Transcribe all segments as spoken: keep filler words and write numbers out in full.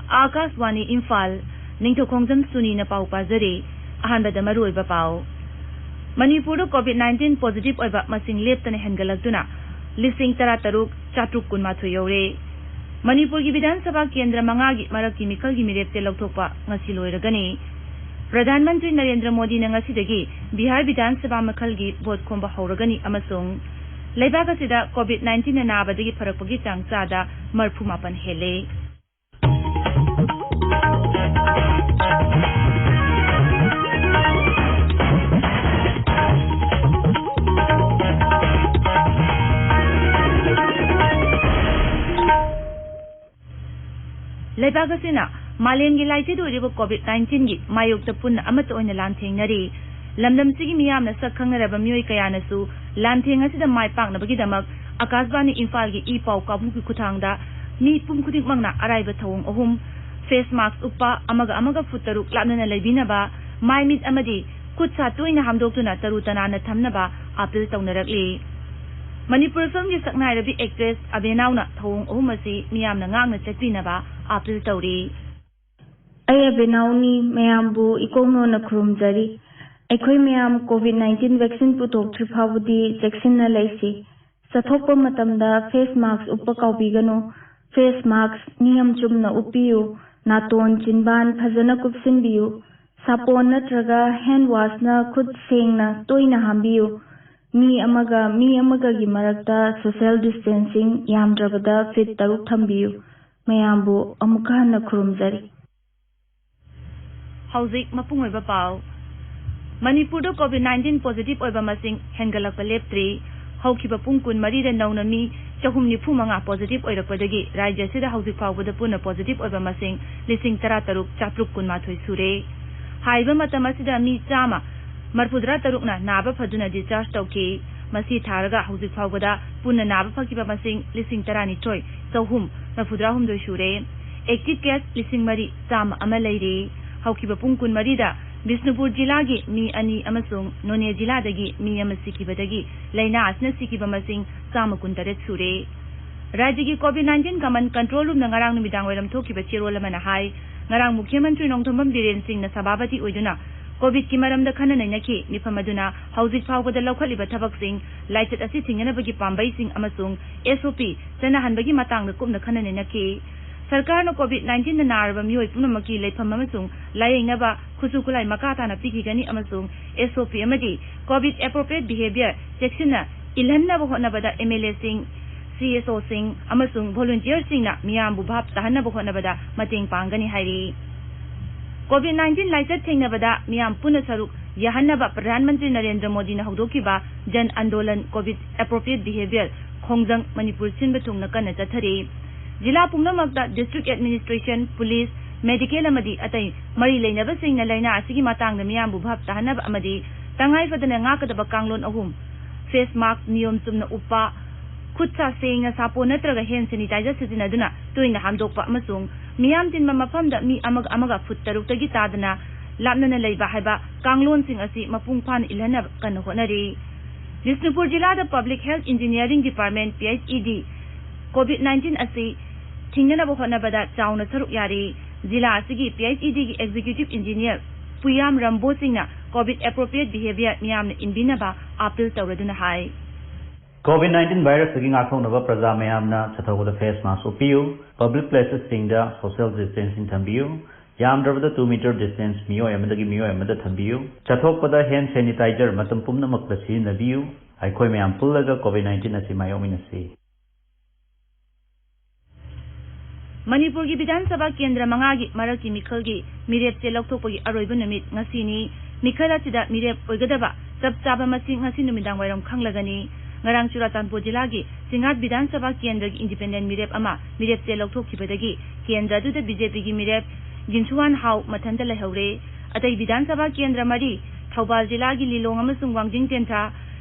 ꯑꯥꯀꯥꯁꯕꯥꯅꯤ ꯏꯝꯐꯥꯜ, ꯅꯤꯡꯊꯧꯈꯣꯡꯖꯝ ꯁꯨꯅꯤꯅ ꯄꯥꯎ ꯄꯥꯖꯔꯤ꯫ ꯑꯍꯥꯟꯕꯗ ꯃꯔꯨꯑꯣꯏꯕ ꯄꯥꯎ꯫ ꯃꯅꯤꯄꯨꯔꯗ COVID nineteen positive ꯑꯣꯏꯕ ꯃꯁꯤꯡ ꯂꯦꯞꯇꯅ ꯍꯦꯟꯒꯠꯂꯛꯇꯨꯅ ꯂꯤꯁꯤꯡ ꯇꯔꯥ ꯇꯔꯨꯛ ꯆꯥꯇ꯭ꯔꯨꯛ ꯀꯨꯟꯃꯥꯊꯣꯏ ꯌꯧꯔꯦ꯫ ꯃꯅꯤꯄꯨꯔꯒꯤ ꯕꯤꯙꯥꯟ ꯁꯚꯥ ꯀꯦꯟꯗ꯭ꯔ ꯃꯉꯥꯒꯤ ꯃꯔꯛꯀꯤ ꯃꯤꯈꯜꯒꯤ ꯃꯤꯔꯦꯞꯁꯦ ꯂꯧꯊꯣꯛꯄ ꯉꯁꯤ ꯂꯣꯏꯔꯒꯅꯤ꯫ ꯄ꯭ꯔꯙꯥꯟ ꯃꯟꯇ꯭ꯔꯤ ꯅꯔꯦꯟꯗ꯭ꯔ ꯃꯣꯗꯤꯅ ꯉꯁꯤꯗꯒꯤ ꯕꯤꯍꯥꯔ ꯕꯤꯙꯥꯟ ꯁꯚꯥ ꯃꯤꯈꯜꯒꯤ ꯚꯣꯠ ꯈꯣꯝꯕ ꯍꯧꯔꯒꯅꯤ ꯑꯃꯁꯨꯡ ꯂꯩꯕꯥꯛ ꯑꯁꯤꯗ COVID nineteen ꯅꯥꯕꯗꯒꯤ ꯐꯔꯛꯄꯒꯤ ꯆꯥꯡ ꯆꯥꯗ ꯃꯔꯤꯐꯨ ꯃꯥꯄꯟ ꯍꯦꯜꯂꯦ꯫ ꯂꯩꯕꯥꯛ ꯑꯁꯤꯅ ꯃꯥꯂꯦꯝꯒꯤ ꯂꯥꯏꯆꯠ ꯑꯣꯏꯔꯤꯕ COVID nineteen ꯒꯤ ꯃꯥꯌꯣꯛꯇ ꯄꯨꯟꯅ ꯑꯃꯠꯇ ꯑꯣꯏꯅ ꯂꯥꯟꯊꯦꯡꯅꯔꯤ꯫ ꯂꯝꯗꯝꯁꯤꯒꯤ ꯃꯤꯌꯥꯝꯅ ꯁꯛ ꯈꯪꯅꯔꯕ ꯃꯤꯑꯣꯏ ꯀꯌꯥꯅꯁꯨ ꯂꯥꯟꯊꯦꯡ ꯑꯁꯤꯗ ꯃꯥꯏ ꯄꯥꯛꯅꯕꯒꯤꯗꯃꯛ ꯑꯥꯀꯥꯁꯕꯥꯅꯤ ꯏꯝꯐꯥꯜꯒꯤ ꯏ ꯄꯥꯎ ꯀꯥꯡꯕꯨꯒꯤ ꯈꯨꯠꯊꯥꯡꯗ ꯃꯤꯄꯨꯝ ꯈꯨꯗꯤꯡꯃꯛꯅ ꯑꯔꯥꯏꯕ ꯊꯧꯑꯣꯡ ꯑꯍꯨꯝ, face mask ꯎꯞꯄ, ꯑꯃꯒ ꯑꯃꯒ ꯐꯨꯠ ꯇꯔꯨꯛ ꯂꯥꯞꯅꯅ ꯂꯩꯕꯤꯅꯕ, ꯃꯥꯏ ꯃꯤꯠ ꯑꯃꯗꯤ ꯈꯨꯠ ꯁꯥ ꯇꯣꯏꯅ ꯍꯥꯝꯗꯣꯛꯇꯨꯅ ꯇꯔꯨ ꯇꯅꯥꯟꯅ ꯊꯝꯅꯕ ꯑꯥꯄꯤꯜ ꯇꯧꯅꯔꯛꯂꯤ꯫ ꯃꯅꯤꯄꯨꯔ ꯐꯤꯂꯝꯒꯤ ꯁꯛꯅꯥꯏꯔꯕꯤ ꯑꯦꯛꯇ꯭ꯔꯦꯁ ꯑꯕꯦꯅꯥꯎꯅ ꯊꯧꯑꯣꯡ ꯑꯍꯨꯝ ꯑꯁꯤ ꯃꯤꯌꯥꯝꯅ ꯉꯥꯛꯅ ꯆꯠꯄꯤꯅꯕ ꯑꯥꯄꯤꯜ ꯇꯧꯔꯤ꯫ ꯑꯩ ꯑꯕꯦꯅꯥꯎꯅꯤ, ꯃꯌꯥꯝꯕꯨ ꯏꯀꯣꯛ ꯅꯣꯟꯅ ꯈꯨꯔꯨꯝꯖꯔꯤ꯫ ꯑꯩꯈꯣꯏ ꯃꯌꯥꯝ COVID nineteen vaccine ꯄꯨꯊꯣꯛꯇ꯭ꯔꯤ ꯐꯥꯎꯕꯗꯤ ꯆꯦꯛꯁꯤꯟꯅ ꯂꯩꯁꯤ꯫ ꯆꯠꯊꯣꯛꯄ ꯃꯇꯝꯗ face mask ꯎꯞꯄ ꯀꯥꯎꯕꯤꯒꯅꯨ꯫ Face mask ꯅꯤꯌꯝ ꯆꯨꯝꯅ ꯎꯞꯄꯤꯌꯨ꯫ ꯅꯥꯇꯣꯟ ꯆꯤꯟꯕꯥꯟ ꯐꯖꯅ ꯀꯨꯞꯁꯤꯟꯕꯤꯌꯨ꯫ ꯁꯥꯄꯣꯟ ꯅꯠꯇ꯭ꯔꯒ hand wash ꯅ ꯈꯨꯠ ꯁꯦꯡꯅ ꯇꯣꯏꯅ ꯍꯥꯝꯕꯤꯌꯨ꯫ ꯃꯤ ꯑꯃꯒ ꯃꯤ ꯑꯃꯒꯒꯤ ꯃꯔꯛꯇ social distancing ꯌꯥꯝꯗ꯭ꯔꯕꯗ feet ꯇꯔꯨꯛ ꯊꯝꯕꯤꯌꯨ꯫ ꯃꯌꯥꯝꯕꯨ ꯑꯃꯨꯛꯀ ꯍꯟꯅ ꯈꯨꯔꯨꯝꯖꯔꯤ꯫ ꯍꯧꯖꯤꯛ ꯃꯄꯨꯡ ꯑꯣꯏꯕ ꯄꯥꯎ꯫ ꯃꯅꯤꯄꯨꯔꯗ COVID nineteen positive ꯑꯣꯏꯕ ꯃꯁꯤꯡ ꯍꯦꯟꯒꯠꯂꯛꯄ ꯂꯦꯞꯇ꯭ꯔꯤ꯫ ꯍꯧꯈꯤꯕ ꯄꯨꯡ ꯀꯨꯟꯃꯔꯤꯗ ꯅꯧꯅ ꯃꯤ ꯆꯍꯨꯝ ꯅꯤꯐꯨ ꯃꯉꯥ positive ꯑꯣꯏꯔꯛꯄꯗꯒꯤ ꯔꯥꯖ꯭ꯌ ꯑꯁꯤꯗ ꯍꯧꯖꯤꯛ ꯐꯥꯎꯕꯗ ꯄꯨꯟꯅ positive ꯑꯣꯏꯕ ꯃꯁꯤꯡ ꯂꯤꯁꯤꯡ ꯇꯔꯥ ꯇꯔꯨꯛ ꯆꯥꯇ꯭ꯔꯨꯛ ꯀꯨꯟꯃꯥꯊꯣꯏ ꯁꯨꯔꯦ꯫ ꯍꯥꯏꯔꯤꯕ ꯃꯇꯝ ꯑꯁꯤꯗ ꯃꯤ ꯆꯥꯝꯃ ꯃꯔꯤꯐꯨꯇꯔꯥ ꯇꯔꯨꯛꯅ ꯅꯥꯕ ꯐꯗꯨꯅ discharge ꯇꯧꯈꯤ꯫ ꯃꯁꯤ ꯊꯥꯔꯒ ꯍꯧꯖꯤꯛ ꯐꯥꯎꯕꯗ ꯄꯨꯟꯅ ꯅꯥꯕ ꯐꯈꯤꯕ ꯃꯁꯤꯡ ꯂꯤꯁꯤꯡ ꯇꯔꯥꯅꯤꯊꯣꯏ ꯆꯍꯨꯝ ꯃꯔꯤꯐꯨꯇꯔꯥꯍꯨꯝꯗꯣꯏ ꯁꯨꯔꯦ꯫ Active case ꯂꯤꯁꯤꯡ ꯃꯔꯤ ꯆꯥꯝꯃ ꯑꯃ ꯂꯩꯔꯤ꯫ ꯍꯧꯈꯤꯕ ꯄꯨꯡ ꯀꯨꯟꯃꯔꯤꯗ ꯕꯤꯁꯅꯨꯄꯨꯔ ꯖꯤꯂꯥꯒꯤ ꯃꯤ ꯑꯅꯤ ꯑꯃꯁꯨꯡ ꯅꯣꯅꯦ ꯖꯤꯂꯥꯗꯒꯤ ꯃꯤ ꯑꯃ ꯁꯤꯈꯤꯕꯗꯒꯤ ꯂꯥꯏꯅꯥ ꯑꯁꯤꯅ ꯁꯤꯈꯤꯕ ꯃꯁꯤꯡ ꯆꯥꯝꯃ ꯀꯨꯟꯇꯔꯦꯠ ꯁꯨꯔꯦ꯫ ꯔꯥꯖ꯭ꯌꯒꯤ COVID nineteen Command Control Roomꯅ ꯉꯔꯥꯡ ꯅꯨꯃꯤꯗꯥꯡ ꯋꯥꯏꯔꯝ ꯊꯣꯛꯈꯤꯕ ꯆꯦꯔꯣꯜ ꯑꯃꯅ ꯍꯥꯏ, ꯉꯔꯥꯡ ꯃꯨꯈ꯭ꯌ ꯃꯟꯇ꯭ꯔꯤ ꯅꯣꯡꯊꯣꯝꯕꯝ ꯕꯤꯔꯦꯟ ꯁꯤꯡꯅ ꯁꯚꯥꯄꯇꯤ ꯑꯣꯏꯗꯨꯅ COVIDꯀꯤ ꯃꯔꯝꯗ ꯈꯟꯅ ꯅꯩꯅꯈꯤ꯫ ꯃꯤꯐꯝ ꯑꯗꯨꯅ ꯍꯧꯖꯤꯛ ꯐꯥꯎꯕꯗ ꯂꯧꯈꯠꯂꯤꯕ ꯊꯕꯛꯁꯤꯡ, ꯂꯥꯏꯆꯠ ꯑꯁꯤ ꯊꯤꯡꯅꯅꯕꯒꯤ ꯄꯥꯝꯕꯩꯁꯤꯡ ꯑꯃꯁꯨꯡ SOP ꯆꯠꯅꯍꯟꯕꯒꯤ ꯃꯇꯥꯡꯗ ꯀꯨꯞꯅ ꯈꯟꯅ ꯅꯩꯅꯈꯤ꯫ ꯁꯔꯀꯥꯔꯅ COVID nineteenꯅ ꯅꯥꯔꯕ ꯃꯤꯑꯣꯏ ꯄꯨꯝꯅꯃꯛꯀꯤ ꯂꯩꯐꯝ ꯑꯃꯁꯨꯡ ꯂꯥꯌꯦꯡꯅꯕ ꯈꯨꯠꯁꯨ ꯈꯨꯠꯂꯥꯏ ꯃꯈꯥ ꯇꯥꯅ ꯄꯤꯈꯤꯒꯅꯤ ꯑꯃꯁꯨꯡ SOP ꯑꯃꯗꯤ COVID appropriate behavior ꯆꯦꯛꯁꯤꯟꯅ ꯏꯜꯍꯟꯅꯕ ꯍꯣꯠꯅꯕꯗ MLAꯁꯤꯡ, CSOꯁꯤꯡ ꯑꯃꯁꯨꯡ volunteerꯁꯤꯡꯅ ꯃꯤꯌꯥꯝꯕꯨ ꯚꯥꯞ ꯇꯥꯍꯟꯅꯕ ꯍꯣꯠꯅꯕꯗ ꯃꯇꯦꯡ ꯄꯥꯡꯒꯅꯤ ꯍꯥꯏꯔꯤ꯫ COVID nineteen ꯂꯥꯏꯆꯠ ꯊꯦꯡꯅꯕꯗ ꯃꯤꯌꯥꯝ ꯄꯨꯟꯅ ꯁꯔꯨꯛ ꯌꯥꯍꯟꯅꯕ ꯄ꯭ꯔꯙꯥꯟ ꯃꯟꯇ꯭ꯔꯤ ꯅꯔꯦꯟꯗ꯭ꯔ ꯃꯣꯗꯤꯅ ꯍꯧꯗꯣꯛꯈꯤꯕ ꯖꯟ ꯑꯟꯗꯣꯂꯟ COVID appropriate behavior ꯈꯣꯡꯖꯪ ꯃꯅꯤꯄꯨꯔ ꯁꯤꯟꯕ ꯊꯨꯡꯅ ꯀꯟꯅ ꯆꯠꯊꯔꯤ꯫ ꯖꯤꯂꯥ ꯄꯨꯝꯅꯃꯛꯇ district administration, police, medical ꯑꯃꯗꯤ ꯑꯇꯩ ꯃꯔꯤ ꯂꯩꯅꯕꯁꯤꯡꯅ ꯂꯥꯏꯅꯥ ꯑꯁꯤꯒꯤ ꯃꯇꯥꯡꯗ ꯃꯤꯌꯥꯝꯕꯨ ꯚꯥꯞ ꯇꯥꯍꯟꯅꯕ ꯑꯃꯗꯤ ꯇꯉꯥꯏ ꯐꯗꯅ ꯉꯥꯛꯀꯗꯕ ꯀꯥꯡꯂꯣꯟ ꯑꯍꯨꯝ, face mask ꯅꯤꯌꯣꯝ ꯆꯨꯝꯅ ꯎꯞꯄ, ꯈꯨꯠ ꯁꯥ ꯁꯦꯡꯅ ꯁꯥꯄꯣꯟ ꯅꯠꯇ꯭ꯔꯒ hand sanitizer ꯁꯤꯖꯤꯟꯅꯗꯨꯅ ꯇꯣꯏꯅ ꯍꯥꯝꯗꯣꯛꯄ ꯑꯃꯁꯨꯡ ꯃꯤꯌꯥꯝ ꯇꯤꯟꯕ ꯃꯐꯝꯗ ꯃꯤ ꯑꯃꯒ ꯑꯃꯒ ꯐꯨꯠ ꯇꯔꯨꯛꯇꯒꯤ ꯇꯥꯗꯅ ꯂꯥꯞꯅꯅ ꯂꯩꯕ ꯍꯥꯏꯕ ꯀꯥꯡꯂꯣꯟꯁꯤꯡ ꯑꯁꯤ ꯃꯄꯨꯡ ꯐꯥꯅ ꯏꯜꯍꯟꯅꯕ ꯀꯟꯅ ꯍꯣꯠꯅꯔꯤ꯫ ꯕꯤꯁꯅꯨꯄꯨꯔ ꯖꯤꯂꯥꯗ Public Health Engineering Department, PHED, COVID nineteen ꯑꯁꯤ ꯊꯤꯡꯅꯅꯕ ꯍꯣꯠꯅꯕꯗ ꯆꯥꯎꯅ ꯁꯔꯨꯛ ꯌꯥꯔꯤ꯫ ꯖꯤꯂꯥ ꯑꯁꯤꯒꯤ PHEDꯒꯤ Executive Engineer ꯄꯨꯌꯥꯝ ꯔꯝꯕꯣ ꯁꯤꯡꯅ COVID appropriate behavior ꯃꯤꯌꯥꯝꯅ ꯏꯟꯕꯤꯅꯕ appeal ꯇꯧꯔꯗꯨꯅ ꯍꯥꯏ꯫ COVID nineteen virusꯇꯒꯤ ꯉꯥꯛꯊꯣꯛꯅꯕ ꯄ꯭ꯔꯖꯥ ꯃꯌꯥꯝꯅ ꯆꯠꯊꯣꯛꯄꯗ face mask ꯎꯞꯄꯤꯌꯨ, public placesꯁꯤꯡꯗ social distancing ꯊꯝꯕꯤꯌꯨ, ꯌꯥꯝꯗ꯭ꯔꯕꯗ two meter distance ꯃꯤꯑꯣꯏ ꯑꯃꯗꯒꯤ ꯃꯤꯑꯣꯏ ꯑꯃꯗ ꯊꯝꯕꯤꯌꯨ, ꯆꯠꯊꯣꯛꯄꯗ hand sanitizer ꯃꯇꯝ ꯄꯨꯝꯅꯃꯛꯇ ꯁꯤꯖꯤꯟꯅꯕꯤꯌꯨ꯫ ꯑꯩꯈꯣꯏ ꯃꯌꯥꯝ ꯄꯨꯜꯂꯒ COVID nineteen ꯑꯁꯤ ꯃꯥꯌꯣꯛꯃꯤꯟꯅꯁꯤ꯫ ꯃꯅꯤꯄꯨꯔꯒꯤ ꯕꯤꯙꯥꯟ ꯁꯚꯥ ꯀꯦꯟꯗ꯭ꯔ ꯃꯉꯥꯒꯤ ꯃꯔꯛꯀꯤ ꯃꯤꯈꯜꯒꯤ ꯃꯤꯔꯦꯞ ꯆꯦ ꯂꯧꯊꯣꯛꯄꯒꯤ ꯑꯔꯣꯏꯕ ꯅꯨꯃꯤꯠ ꯉꯁꯤꯅꯤ꯫ ꯃꯤꯈꯜ ꯑꯁꯤꯗ ꯃꯤꯔꯦꯞ ꯑꯣꯏꯒꯗꯕ ꯆꯞ ꯆꯥꯕ ꯃꯁꯤꯡ ꯉꯁꯤ ꯅꯨꯃꯤꯗꯥꯡ ꯋꯥꯏꯔꯝ ꯈꯪꯂꯒꯅꯤ꯫ ꯉꯔꯥꯡ ꯆꯨꯔꯥꯆꯥꯟꯄꯨꯔ ꯖꯤꯂꯥꯒꯤ ꯆꯤꯡꯉꯥꯠ ꯕꯤꯙꯥꯟ ꯁꯚꯥ ꯀꯦꯟꯗ꯭ꯔꯒꯤ independent ꯃꯤꯔꯦꯞ ꯑꯃ ꯃꯤꯔꯦꯞ ꯆꯦ ꯂꯧꯊꯣꯛꯈꯤꯕꯗꯒꯤ ꯀꯦꯟꯗ꯭ꯔ ꯑꯗꯨꯗ BJPꯒꯤ ꯃꯤꯔꯦꯞ ꯒꯤꯟꯁꯨꯋꯥꯟ ꯍꯥꯎ ꯃꯊꯟꯇ ꯂꯩꯍꯧꯔꯦ꯫ ꯑꯇꯩ ꯕꯤꯙꯥꯟ ꯁꯚꯥ ꯀꯦꯟꯗ꯭ꯔ ꯃꯔꯤ, ꯊꯧꯕꯥꯜ ꯖꯤꯂꯥꯒꯤ ꯂꯤꯂꯣꯡ ꯑꯃꯁꯨꯡ ꯋꯥꯡꯖꯤꯡ ꯇꯦꯟꯊꯥ,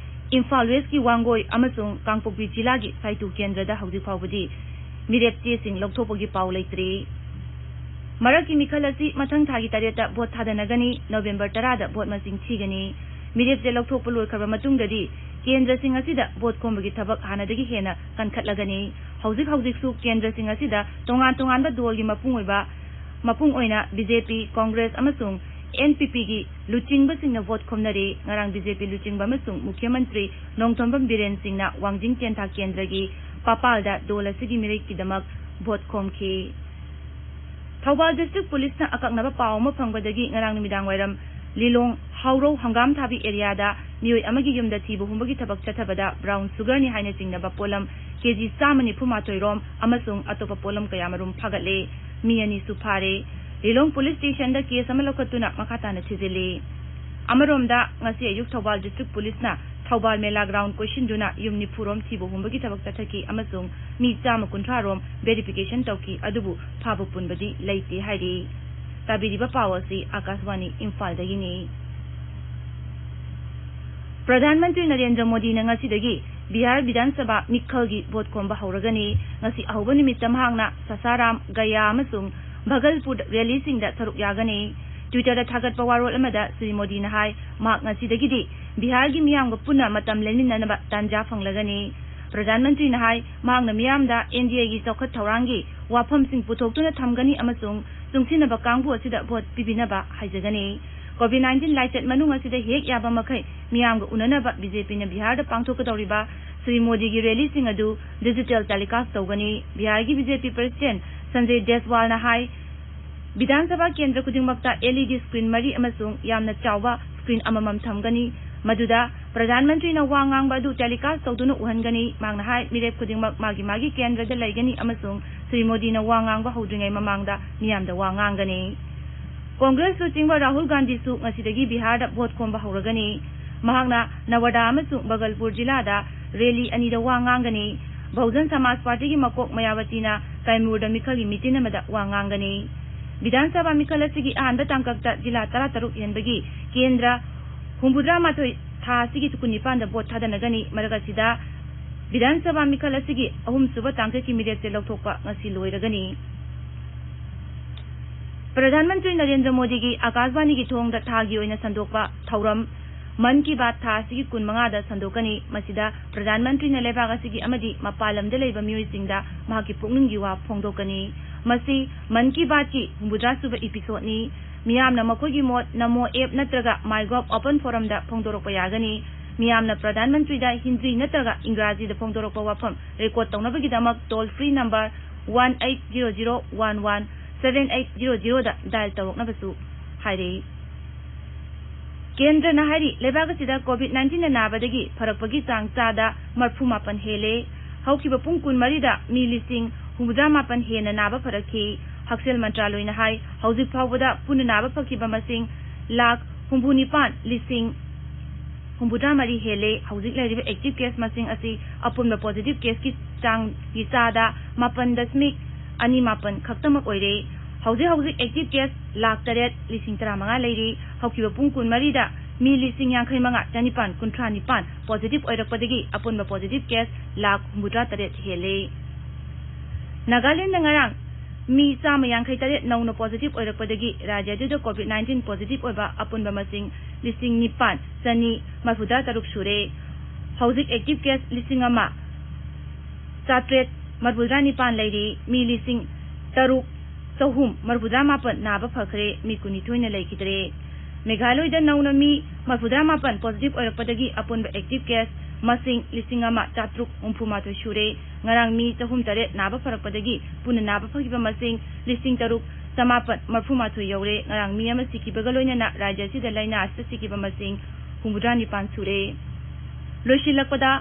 ꯏꯝꯐꯥꯜ ꯋꯦꯁꯀꯤ ꯋꯥꯡꯒꯣꯏ ꯑꯃꯁꯨꯡ ꯀꯥꯡꯄꯣꯛꯄꯤ ꯖꯤꯂꯥꯒꯤ ꯁꯥꯏꯇꯨ ꯀꯦꯟꯗ꯭ꯔꯗ ꯍꯧꯖꯤꯛ ꯐꯥꯎꯕꯗꯤ ꯃꯤꯔꯦꯞ ꯆꯦꯁꯤꯡ ꯂꯧꯊꯣꯛꯄꯒꯤ ꯄꯥꯎ ꯂꯩꯇ꯭ꯔꯤ꯫ ꯃꯔꯛꯀꯤ ꯃꯤꯈꯜ ꯑꯁꯤ ꯃꯊꯪ ꯊꯥꯒꯤ ꯇꯔꯦꯠꯇ ꯚꯣꯠ ꯊꯥꯗꯅꯒꯅꯤ, ꯅꯣꯕꯦꯝꯕꯔ ꯇꯔꯥꯗ ꯚꯣꯠ ꯃꯁꯤꯡ ꯊꯤꯒꯅꯤ꯫ ꯃꯤꯔꯦꯞ ꯆꯦ ꯂꯧꯊꯣꯛꯄ ꯂꯣꯏꯈ꯭ꯔꯕ ꯃꯇꯨꯡꯗꯗꯤ ꯀꯦꯟꯗ꯭ꯔꯁꯤꯡ ꯑꯁꯤꯗ ꯚꯣꯠ ꯈꯣꯝꯕꯒꯤ ꯊꯕꯛ ꯍꯥꯟꯅꯗꯒꯤ ꯍꯦꯟꯅ ꯀꯟꯈꯠꯂꯒꯅꯤ꯫ ꯍꯧꯖꯤꯛ ꯍꯧꯖꯤꯛꯁꯨ ꯀꯦꯟꯗ꯭ꯔꯁꯤꯡ ꯑꯁꯤꯗ ꯇꯣꯉꯥꯟ ꯇꯣꯉꯥꯟꯕ ꯗꯣꯜꯒꯤ ꯃꯄꯨꯡ ꯑꯣꯏꯕ, ꯃꯄꯨꯡ ꯑꯣꯏꯅ ꯕꯤ ꯖꯦ ꯄꯤ, ꯀꯣꯡꯒ꯭ꯔꯦꯁ ꯑꯃꯁꯨꯡ ꯑꯦꯟ ꯄꯤ ꯄꯤꯒꯤ ꯂꯨꯆꯤꯡꯕꯁꯤꯡꯅ ꯚꯣꯠ ꯈꯣꯝꯅꯔꯤ꯫ ꯉꯔꯥꯡ ꯕꯤ ꯖꯦ ꯄꯤ ꯂꯨꯆꯤꯡꯕ ꯑꯃꯁꯨꯡ ꯃꯨꯈ꯭ꯌ ꯃꯟꯇ꯭ꯔꯤ ꯅꯣꯡꯊꯣꯝꯕꯝ ꯕꯤꯔꯦꯟ ꯁꯤꯡꯅ ꯋꯥꯡꯖꯤꯡ ꯇꯦꯟꯊꯥ ꯀꯦꯟꯗ꯭ꯔꯒꯤ ꯄꯥꯄꯥꯜꯗ ꯗꯣꯜ ꯑꯁꯤꯒꯤ ꯃꯤꯔꯦꯞꯀꯤꯗꯃꯛ ꯚꯣꯠ ꯈꯣꯝꯈꯤ꯫ ꯊꯧꯕꯥꯜ ꯗꯤꯁꯇ꯭ꯔꯤꯛ ꯄꯨꯂꯤꯁꯅ ꯑꯀꯛꯅꯕ ꯄꯥꯎ ꯑꯃ ꯐꯪꯕꯗꯒꯤ ꯉꯔꯥꯡ ꯅꯨꯃꯤꯗꯥꯡ ꯋꯥꯏꯔꯝ ꯂꯤꯂꯣꯡ ꯍꯥꯎꯔꯧ ꯍꯪꯒꯥꯝ ꯊꯥꯕꯤ ꯑꯦꯔꯤꯌꯥꯗ ꯃꯤꯑꯣꯏ ꯑꯃꯒꯤ ꯌꯨꯝꯗ ꯊꯤꯕ ꯍꯨꯝꯕꯒꯤ ꯊꯕꯛ ꯆꯠꯊꯕꯗ ꯕ꯭ꯔꯥꯎꯟ ꯁꯨꯒꯔꯅꯤ ꯍꯥꯏꯅ ꯆꯤꯡꯅꯕ ꯄꯣꯠꯂꯝ ꯀꯦ ꯖꯤ ꯆꯥꯝꯃ ꯅꯤꯐꯨ ꯃꯥꯊꯣꯏ ꯔꯣꯝ ꯑꯃꯁꯨꯡ ꯑꯇꯣꯞꯄ ꯄꯣꯠꯂꯝ ꯀꯌꯥꯃꯔꯨꯝ ꯐꯥꯒꯠꯂꯦ꯫ ꯃꯤ ꯑꯅꯤꯁꯨ ꯐꯥꯔꯦ꯫ ꯂꯤꯂꯣꯡ ꯄꯨꯂꯤꯁ ꯁ꯭ꯇꯦꯁꯟꯗ ꯀꯦꯁ ꯑꯃ ꯂꯧꯈꯠꯇꯨꯅ ꯃꯈꯥ ꯇꯥꯅ ꯊꯤꯖꯤꯜꯂꯤ꯫ ꯑꯃꯔꯣꯝꯗ, ꯉꯁꯤ ꯑꯌꯨꯛ ꯊꯧꯕꯥꯜ ꯗꯤꯁꯇ꯭ꯔꯤꯛ ꯄꯨꯂꯤꯁꯅ ꯊꯧꯕꯥꯜ ꯃꯦꯂꯥ ꯒ꯭ꯔꯥꯎꯟ ꯀꯣꯏꯁꯤꯟꯗꯨꯅ ꯌꯨꯝ ꯅꯤꯐꯨ ꯔꯣꯝ ꯊꯤꯕ ꯍꯨꯝꯕꯒꯤ ꯊꯕꯛ ꯆꯠꯊꯈꯤ ꯑꯃꯁꯨꯡ ꯃꯤ ꯆꯥꯝꯃ ꯀꯨꯟꯊ꯭ꯔꯥ ꯔꯣꯝ ꯚꯦꯔꯤꯐꯤꯀꯦꯁꯟ ꯇꯧꯈꯤ, ꯑꯗꯨꯕꯨ ꯐꯥꯕ ꯄꯨꯟꯕꯗꯤ ꯂꯩꯇꯦ ꯍꯥꯏꯔꯤ꯫ ꯇꯥꯕꯤꯔꯤꯕ ꯄꯥꯎ ꯑꯁꯤ ꯑꯥꯀꯥꯁꯕꯥꯅꯤ ꯏꯝꯐꯥꯜꯗꯒꯤꯅꯤ꯫ ꯄ꯭ꯔꯙꯥꯟ ꯃꯟꯇ꯭ꯔꯤ ꯅꯔꯦꯟꯗ꯭ꯔ ꯃꯣꯗꯤꯅ ꯉꯁꯤꯗꯒꯤ ꯕꯤꯍꯥꯔ ꯕꯤꯙꯥꯟ ꯁꯚꯥ ꯃꯤꯈꯜꯒꯤ ꯚꯣꯠ ꯈꯣꯝꯕ ꯍꯧꯔꯒꯅꯤ꯫ ꯉꯁꯤ ꯑꯍꯧꯕ ꯅꯨꯃꯤꯠꯇ ꯃꯍꯥꯛꯅ ꯁꯁꯥꯔꯥꯝ, ꯒꯌꯥ ꯑꯃꯁꯨꯡ ꯚꯒꯜꯄꯨꯔ ꯔꯦꯂꯤꯁꯤꯡꯗ ꯁꯔꯨꯛ ꯌꯥꯒꯅꯤ꯫ Twitter-ꯗ ꯊꯥꯒꯠꯄ ꯋꯥꯔꯣꯜ ꯑꯃꯗ ꯁ꯭ꯔꯤ ꯃꯣꯗꯤꯅ ꯍꯥꯏ, ꯃꯍꯥꯛ ꯉꯁꯤꯗꯒꯤꯗꯤ ꯕꯤꯍꯥꯔꯒꯤ ꯃꯤꯌꯥꯝꯒ ꯄꯨꯟꯅ ꯃꯇꯝ ꯂꯦꯟꯃꯤꯟꯅꯅꯕ ꯇꯥꯟꯖꯥ ꯐꯪꯂꯒꯅꯤ꯫ ꯄ꯭ꯔꯙꯥꯟ ꯃꯟꯇ꯭ꯔꯤꯅ ꯍꯥꯏ, ꯃꯍꯥꯛꯅ ꯃꯤꯌꯥꯝꯗ ꯑꯦꯟ ꯗꯤ ꯑꯦꯒꯤ ꯆꯥꯎꯈꯠ ꯊꯧꯔꯥꯡꯒꯤ ꯋꯥꯐꯝꯁꯤꯡ ꯄꯨꯊꯣꯛꯇꯨꯅ ꯊꯝꯒꯅꯤ ꯑꯃꯁꯨꯡ ꯆꯨꯡꯁꯤꯟꯅꯕ ꯀꯥꯡꯕꯨ ꯑꯁꯤꯗ ꯚꯣꯠ ꯄꯤꯕꯤꯅꯕ ꯍꯥꯏꯖꯒꯅꯤ꯫ ꯀꯣꯚꯤꯗ ꯅꯥꯏꯟꯇꯤꯟ ꯂꯥꯏꯆꯠ ꯃꯅꯨꯡ ꯑꯁꯤꯗ ꯍꯦꯛ ꯌꯥꯕ ꯃꯈꯩ ꯃꯤꯌꯥꯝꯒ ꯎꯅꯅꯕ ꯕꯤ ꯖꯦ ꯄꯤꯅ ꯕꯤꯍꯥꯔꯗ ꯄꯥꯡꯊꯣꯛꯀꯗꯧꯔꯤꯕ ꯁ꯭ꯔꯤ ꯃꯣꯗꯤꯒꯤ ꯔꯦꯂꯤꯁꯤꯡ ꯑꯗꯨ digital telecast ꯇꯧꯒꯅꯤ꯫ ꯕꯤꯍꯥꯔꯒꯤ ꯕꯤ ꯖꯦ ꯄꯤ president ꯁꯟꯖꯌ ꯖꯥꯏꯁꯋꯥꯜꯅ ꯍꯥꯏ, ꯕꯤꯙꯥꯟ ꯁꯚꯥ ꯀꯦꯟꯗ꯭ꯔ ꯈꯨꯗꯤꯡꯃꯛꯇ L E D screen ꯃꯔꯤ ꯑꯃꯁꯨꯡ ꯌꯥꯝꯅ ꯆꯥꯎꯕ screen ꯑꯃꯃꯝ ꯊꯝꯒꯅꯤ꯫ ꯃꯗꯨꯗ ꯄ꯭ꯔꯙꯥꯟ ꯃꯟꯇ꯭ꯔꯤꯅ ꯋꯥ ꯉꯥꯡꯕ ꯑꯗꯨ telecast ꯇꯧꯗꯨꯅ ꯎꯍꯟꯒꯅꯤ꯫ ꯃꯍꯥꯛꯅ ꯍꯥꯏ, ꯃꯤꯔꯦꯞ ꯈꯨꯗꯤꯡꯃꯛ ꯃꯥꯒꯤ ꯃꯥꯒꯤ ꯀꯦꯟꯗ꯭ꯔꯗ ꯂꯩꯒꯅꯤ ꯑꯃꯁꯨꯡ ꯁ꯭ꯔꯤ ꯃꯣꯗꯤꯅ ꯋꯥ ꯉꯥꯡꯕ ꯍꯧꯗ꯭ꯔꯤꯉꯩ ꯃꯃꯥꯡꯗ ꯃꯤꯌꯥꯝꯗ ꯋꯥ ꯉꯥꯡꯒꯅꯤ꯫ ꯀꯣꯡꯒ꯭ꯔꯦꯁ ꯂꯨꯆꯤꯡꯕ ꯔꯥꯍꯨꯜ ꯒꯥꯟꯙꯤꯁꯨ ꯉꯁꯤꯗꯒꯤ ꯕꯤꯍꯥꯔꯗ ꯚꯣꯠ ꯈꯣꯝꯕ ꯍꯧꯔꯒꯅꯤ꯫ ꯃꯍꯥꯛꯅ ꯅꯋꯥꯗꯥ ꯑꯃꯁꯨꯡ ꯚꯒꯜꯄꯨꯔ ꯖꯤꯂꯥꯗ ꯔꯦꯂꯤ ꯑꯅꯤꯗ ꯋꯥ ꯉꯥꯡꯒꯅꯤ꯫ ꯕꯍꯨꯖꯟ ꯁꯃꯥꯖ ꯄꯥꯔꯇꯤꯒꯤ ꯃꯀꯣꯛ ꯃꯌꯥꯕꯇꯤꯅ ꯀꯥꯏꯃꯨꯔꯗ ꯃꯤꯈꯜꯒꯤ ꯃꯤꯇꯤꯟ ꯑꯃꯗ ꯋꯥ ꯉꯥꯡꯒꯅꯤ꯫ ꯕꯤꯙꯥꯟ ꯁꯚꯥ ꯃꯤꯈꯜ ꯑꯁꯤꯒꯤ ꯑꯍꯥꯟꯕ ꯇꯥꯡꯀꯛꯇ ꯖꯤꯂꯥ ꯇꯔꯥꯇꯔꯨꯛ ꯍꯦꯟꯕꯒꯤ ꯀꯦꯟꯗ꯭ꯔ ꯍꯨꯝꯐꯨꯇꯔꯥ ꯃꯥꯊꯣꯏ ꯊꯥ ꯑꯁꯤꯒꯤ ꯀꯨꯟꯅꯤꯄꯥꯟꯗ ꯚꯣꯠ ꯊꯥꯗꯅꯒꯅꯤ꯫ ꯃꯔꯛ ꯑꯁꯤꯗ ꯕꯤꯙꯥꯟ ꯁꯚꯥ ꯃꯤꯈꯜ ꯑꯁꯤꯒꯤ ꯑꯍꯨꯝꯁꯨꯕ ꯇꯥꯡꯀꯛꯀꯤ ꯃꯤꯔꯦꯞꯆꯦ ꯂꯧꯊꯣꯛꯄ ꯉꯁꯤ ꯂꯣꯏꯔꯒꯅꯤ꯫ ꯄ꯭ꯔꯙꯥꯟ ꯃꯟꯇ꯭ꯔꯤ ꯅꯔꯦꯟꯗ꯭ꯔ ꯃꯣꯗꯤꯒꯤ ꯑꯥꯀꯥꯁꯕꯥꯅꯤꯒꯤ ꯊꯣꯡꯗ ꯊꯥꯒꯤ ꯑꯣꯏꯅ ꯁꯟꯗꯣꯛꯄ ꯊꯧꯔꯝ ꯃꯟ ꯀꯤ ꯕꯥꯠ ꯊꯥ ꯑꯁꯤꯒꯤ ꯀꯨꯟꯃꯉꯥꯗ ꯁꯟꯗꯣꯛꯀꯅꯤ꯫ ꯃꯁꯤꯗ ꯄ꯭ꯔꯙꯥꯟ ꯃꯟꯇ꯭ꯔꯤꯅ ꯂꯩꯕꯥꯛ ꯑꯁꯤꯒꯤ ꯑꯃꯗꯤ ꯃꯄꯥꯟ ꯂꯝꯗ ꯂꯩꯕ ꯃꯤꯑꯣꯏꯁꯤꯡꯗ ꯃꯍꯥꯛꯀꯤ ꯄꯨꯛꯅꯤꯡꯒꯤ ꯋꯥ ꯐꯣꯡꯗꯣꯛꯀꯅꯤ꯫ ꯃꯁꯤ ꯃꯟ ꯀꯤ ꯕꯥꯠꯀꯤ ꯍꯨꯝꯐꯨꯇꯔꯥ ꯁꯨꯕ episodeꯅꯤ꯫ ꯃꯤꯌꯥꯝꯅ ꯃꯈꯣꯏꯒꯤ ꯃꯣꯠ ꯅꯃꯣ app ꯅꯠꯇ꯭ꯔꯒ MyGov open forumꯗ ꯐꯣꯡꯗꯣꯔꯛꯄ ꯌꯥꯒꯅꯤ꯫ ꯃꯤꯌꯥꯝꯅ ꯄ꯭ꯔꯙꯥꯟ ꯃꯟꯇ꯭ꯔꯤꯗ ꯍꯤꯟꯗꯤ ꯅꯠꯇ꯭ꯔꯒ ꯏꯪꯒ꯭ꯔꯥꯖꯤꯗ ꯐꯣꯡꯗꯣꯔꯛꯄ ꯋꯥꯐꯝ record ꯇꯧꯅꯕꯒꯤꯗꯃꯛ toll free number one eight zero zero one one seven eight zero zeroꯗ dial ꯇꯧꯔꯛꯅꯕꯁꯨ ꯍꯥꯏꯔꯛꯏ꯫ ꯀꯦꯟꯗ꯭ꯔꯅ ꯍꯥꯏꯔꯤ, ꯂꯩꯕꯥꯛ ꯑꯁꯤꯗ COVID nineteenꯅ ꯅꯥꯕꯗꯒꯤ ꯐꯔꯛꯄꯒꯤ ꯆꯥꯡ ꯆꯥꯗ ꯃꯔꯐꯨ ꯃꯥꯄꯟ ꯍꯦꯜꯂꯦ꯫ ꯍꯧꯈꯤꯕ ꯄꯨꯡ ꯀꯨꯟꯃꯔꯤꯗ ꯃꯤ ꯂꯤꯁꯤꯡ ꯍꯨꯝꯐꯨꯇꯔꯥ ꯃꯥꯄꯟ ꯍꯦꯟꯅ ꯅꯥꯕ ꯐꯔꯛꯈꯤ꯫ ꯍꯛꯁꯦꯜ ꯃꯟꯇ꯭ꯔꯥꯂꯣꯏꯅ ꯍꯥꯏ, ꯍꯧꯖꯤꯛ ꯐꯥꯎꯕꯗ ꯄꯨꯟꯅ ꯅꯥꯕ ꯐꯈꯤꯕ ꯃꯁꯤꯡ ꯂꯥꯈ ꯍꯨꯝꯐꯨ ꯅꯤꯄꯥꯟ ꯂꯤꯁꯤꯡ ꯍꯨꯝꯐꯨꯇꯔꯥ ꯃꯔꯤ ꯍꯦꯜꯂꯦ꯫ ꯍꯧꯖꯤꯛ ꯂꯩꯔꯤꯕ active case ꯃꯁꯤꯡ ꯑꯁꯤ ꯑꯄꯨꯟꯕ positive caseꯀꯤ ꯆꯥꯡꯒꯤ ꯆꯥꯗ ꯃꯥꯄꯟ ꯗꯁꯃꯤꯛ ꯑꯅꯤ ꯃꯥꯄꯟ ꯈꯛꯇꯃꯛ ꯑꯣꯏꯔꯦ꯫ ꯍꯧꯖꯤꯛ ꯍꯧꯖꯤꯛ active case ꯂꯥꯈ ꯇꯔꯦꯠ ꯂꯤꯁꯤꯡ ꯇꯔꯥꯃꯉꯥ ꯂꯩꯔꯤ꯫ ꯍꯧꯈꯤꯕ ꯄꯨꯡ ꯀꯨꯟꯃꯔꯤꯗ ꯃꯤ ꯂꯤꯁꯤꯡ ꯌꯥꯡꯈꯩ ꯃꯉꯥ ꯆꯅꯤꯄꯥꯟ ꯀꯨꯟꯊ꯭ꯔꯥ ꯅꯤꯄꯥꯟ positive ꯑꯣꯏꯔꯛꯄꯗꯒꯤ ꯑꯄꯨꯟꯕ positive case ꯂꯥꯈ ꯍꯨꯝꯐꯨꯇꯔꯥ ꯇꯔꯦꯠ ꯍꯦꯜꯂꯦ꯫ ꯅꯥꯒꯥꯂꯦꯟꯗ ꯉꯔꯥꯡ ꯃꯤ ꯆꯥꯝꯃ ꯌꯥꯡꯈꯩ ꯇꯔꯦꯠ ꯅꯧꯅ positive ꯑꯣꯏꯔꯛꯄꯗꯒꯤ ꯔꯥꯖ꯭ꯌ ꯑꯗꯨꯗ COVID nineteen positive ꯑꯣꯏꯕ ꯑꯄꯨꯟꯕ ꯃꯁꯤꯡ ꯂꯤꯁꯤꯡ ꯅꯤꯄꯥꯟ ꯆꯅꯤ ꯃꯔꯐꯨꯇꯔꯥ ꯇꯔꯨꯛ ꯁꯨꯔꯦ꯫ ꯍꯧꯖꯤꯛ active case ꯂꯤꯁꯤꯡ ꯑꯃ ꯆꯥꯇ꯭ꯔꯦꯠ ꯃꯔꯐꯨꯇꯔꯥ ꯅꯤꯄꯥꯟ ꯂꯩꯔꯤ꯫ ꯃꯤ ꯂꯤꯁꯤꯡ ꯇꯔꯨꯛ ꯆꯍꯨꯝ ꯃꯔꯐꯨꯇꯔꯥ ꯃꯥꯄꯟ ꯅꯥꯕ ꯐꯈ꯭ꯔꯦ꯫ ꯃꯤ ꯀꯨꯟꯅꯤꯊꯣꯏꯅ ꯂꯩꯈꯤꯗ꯭ꯔꯦ꯫ ꯃꯦꯘꯥꯂꯣꯏꯗ ꯅꯧꯅ ꯃꯤ ꯃꯔꯐꯨꯇꯔꯥ ꯃꯥꯄꯟ positive ꯑꯣꯏꯔꯛꯄꯗꯒꯤ ꯑꯄꯨꯟꯕ active case ꯃꯁꯤꯡ ꯂꯤꯁꯤꯡ ꯑꯃ ꯆꯥꯇ꯭ꯔꯨꯛ ꯍꯨꯝꯐꯨ ꯃꯥꯊꯣꯏ ꯁꯨꯔꯦ꯫ ꯉꯔꯥꯡ ꯃꯤ ꯆꯍꯨꯝ ꯇꯔꯦꯠ ꯅꯥꯕ ꯐꯔꯛꯄꯗꯒꯤ ꯄꯨꯟꯅ ꯅꯥꯕ ꯐꯈꯤꯕ ꯃꯁꯤꯡ ꯂꯤꯁꯤꯡ ꯇꯔꯨꯛ ꯆꯃꯥꯄꯟ ꯃꯔꯐꯨ ꯃꯥꯊꯣꯏ ꯌꯧꯔꯦ꯫ ꯉꯔꯥꯡ ꯃꯤ ꯑꯃ ꯁꯤꯈꯤꯕꯒ ꯂꯣꯏꯅꯅ ꯔꯥꯖ꯭ꯌ ꯑꯁꯤꯗ ꯂꯥꯏꯅꯥ ꯑꯁꯤꯗ ꯁꯤꯈꯤꯕ ꯃꯁꯤꯡ ꯍꯨꯝꯐꯨꯇꯔꯥ ꯅꯤꯄꯥꯟ ꯁꯨꯔꯦ꯫ ꯂꯣꯏꯁꯤꯜꯂꯛꯄꯗ,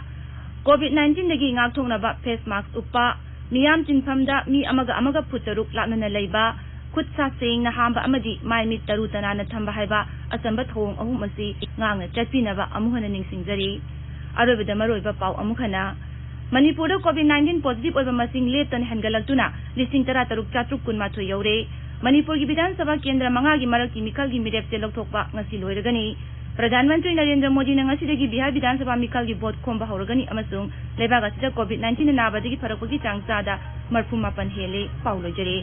COVID nineteenꯗꯒꯤ ꯉꯥꯛꯊꯣꯛꯅꯕ face mask ꯎꯞꯄ, ꯃꯤꯌꯥꯝ ꯇꯤꯟꯐꯝꯗ ꯃꯤ ꯑꯃꯒ ꯑꯃꯒ ꯐꯨꯠ ꯇꯔꯨꯛ ꯂꯥꯞꯅꯅ ꯂꯩꯕ, ꯈꯨꯠ ꯁꯥ ꯁꯦꯡꯅ ꯍꯥꯝꯕ ꯑꯃꯗꯤ ꯃꯥꯏ ꯃꯤꯠ ꯇꯔꯨ ꯇꯅꯥꯟꯅ ꯊꯝꯕ ꯍꯥꯏꯕ ꯑꯆꯝꯕ ꯊꯧꯑꯣꯡ ꯑꯍꯨꯝ ꯑꯁꯤ ꯉꯥꯛꯅ ꯆꯠꯄꯤꯅꯕ ꯑꯃꯨꯛ ꯍꯟꯅ ꯅꯤꯡꯁꯤꯡꯖꯔꯤ꯫ ꯑꯔꯣꯏꯕꯗ ꯃꯔꯨꯑꯣꯏꯕ ꯄꯥꯎ ꯑꯃꯨꯛ ꯍꯟꯅ꯫ ꯃꯅꯤꯄꯨꯔꯗ COVID nineteen positive ꯑꯣꯏꯕ ꯃꯁꯤꯡ ꯂꯦꯞꯇꯅ ꯍꯦꯟꯒꯠꯂꯛꯇꯨꯅ ꯂꯤꯁꯤꯡ ꯇꯔꯥ ꯇꯔꯨꯛ ꯆꯥꯇ꯭ꯔꯨꯛ ꯀꯨꯟ ꯃꯥꯊꯣꯏ ꯌꯧꯔꯦ꯫ ꯃꯅꯤꯄꯨꯔꯒꯤ ꯕꯤꯙꯥꯟ ꯁꯚꯥ ꯀꯦꯟꯗ꯭ꯔ ꯃꯉꯥꯒꯤ ꯃꯔꯛꯀꯤ ꯃꯤꯈꯜꯒꯤ ꯃꯤꯔꯦꯞꯁꯦ ꯂꯧꯊꯣꯛꯄ ꯉꯁꯤ ꯂꯣꯏꯔꯒꯅꯤ꯫ ꯄ꯭ꯔꯙꯥꯟ ꯃꯟꯇ꯭ꯔꯤ ꯅꯔꯦꯟꯗ꯭ꯔ ꯃꯣꯗꯤꯅ ꯉꯁꯤꯗꯒꯤ ꯕꯤꯍꯥꯔ ꯕꯤꯙꯥꯟ ꯁꯚꯥ ꯃꯤꯈꯜꯒꯤ ꯚꯣꯠ ꯈꯣꯝꯕ ꯍꯧꯔꯒꯅꯤ ꯑꯃꯁꯨꯡ ꯂꯩꯕꯥꯛ ꯑꯁꯤꯗ COVID nineteenꯅ ꯅꯥꯕꯗꯒꯤ ꯐꯔꯛꯄꯒꯤ ꯆꯥꯡ ꯆꯥꯗ ꯃꯔꯐꯨ ꯃꯥꯄꯟ ꯍꯦꯜꯂꯦ꯫ ꯄꯥꯎ ꯂꯣꯏꯖꯔꯦ꯫